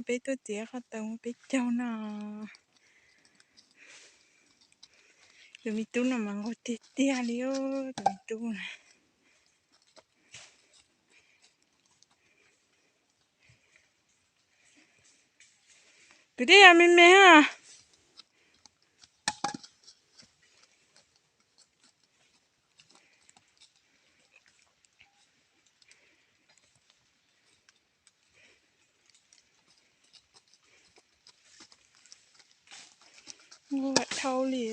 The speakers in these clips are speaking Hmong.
peb tuaj txiav qhov taws mus peb caug no. Tus me tub no mas nquag tiag tiag li, tus me tub na. Kwv tij, yog me me a. Ua dhau li.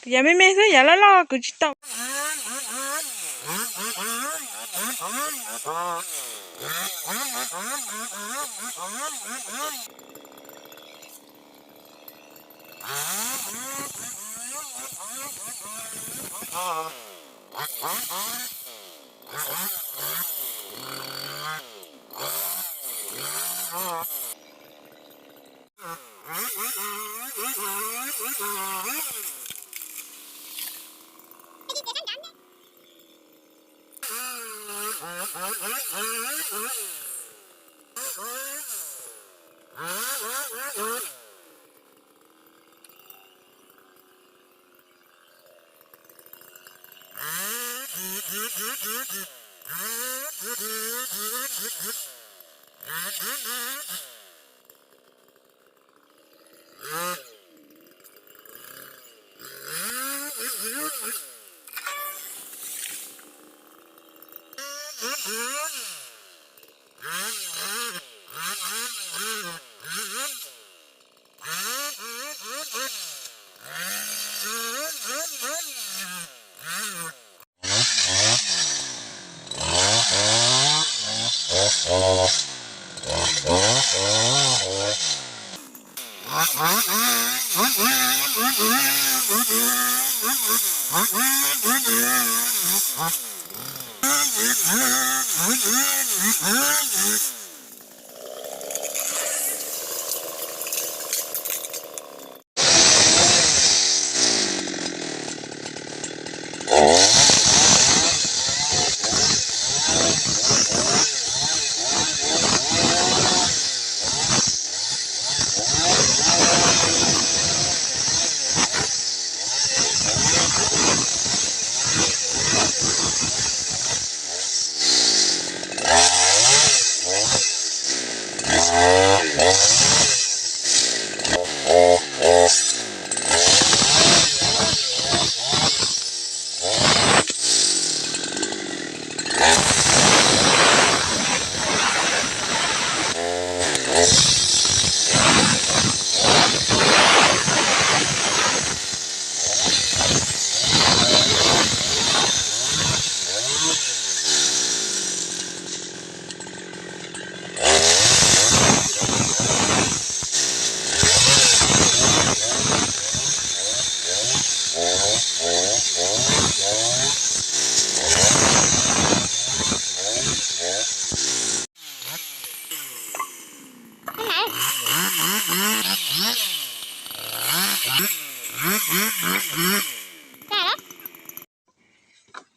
Kuv yav me me xwb, yav loj loj kuv tsis tau.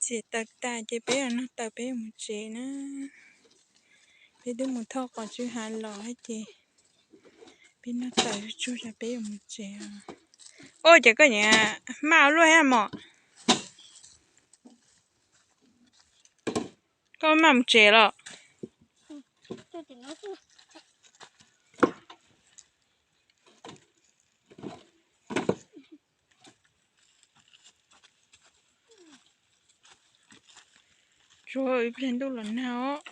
Txiav taws tas ces peb yuav noj taws peb yuav mus tsev na. Peb twb mus thauj qos tswb hav los thiab ces peb noj taws tsuag tsuag peb yuav mus tsev. Ua cas koj nyiam maj ua luaj thiab mog? Koj maj mus tsev los? Tsuag ib pliag ntuj los nag os.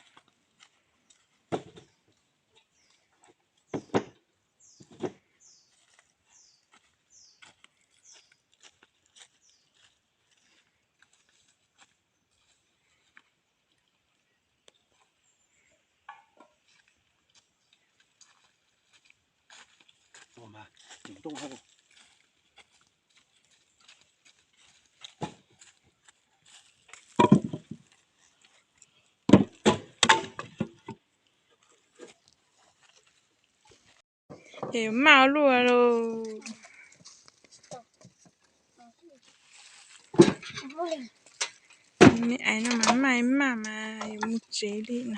Ces maj ua luaj lauj. Me ais no mas maj maj mas yuav mus tsev li no.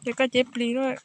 Ces koj cev plis lawm.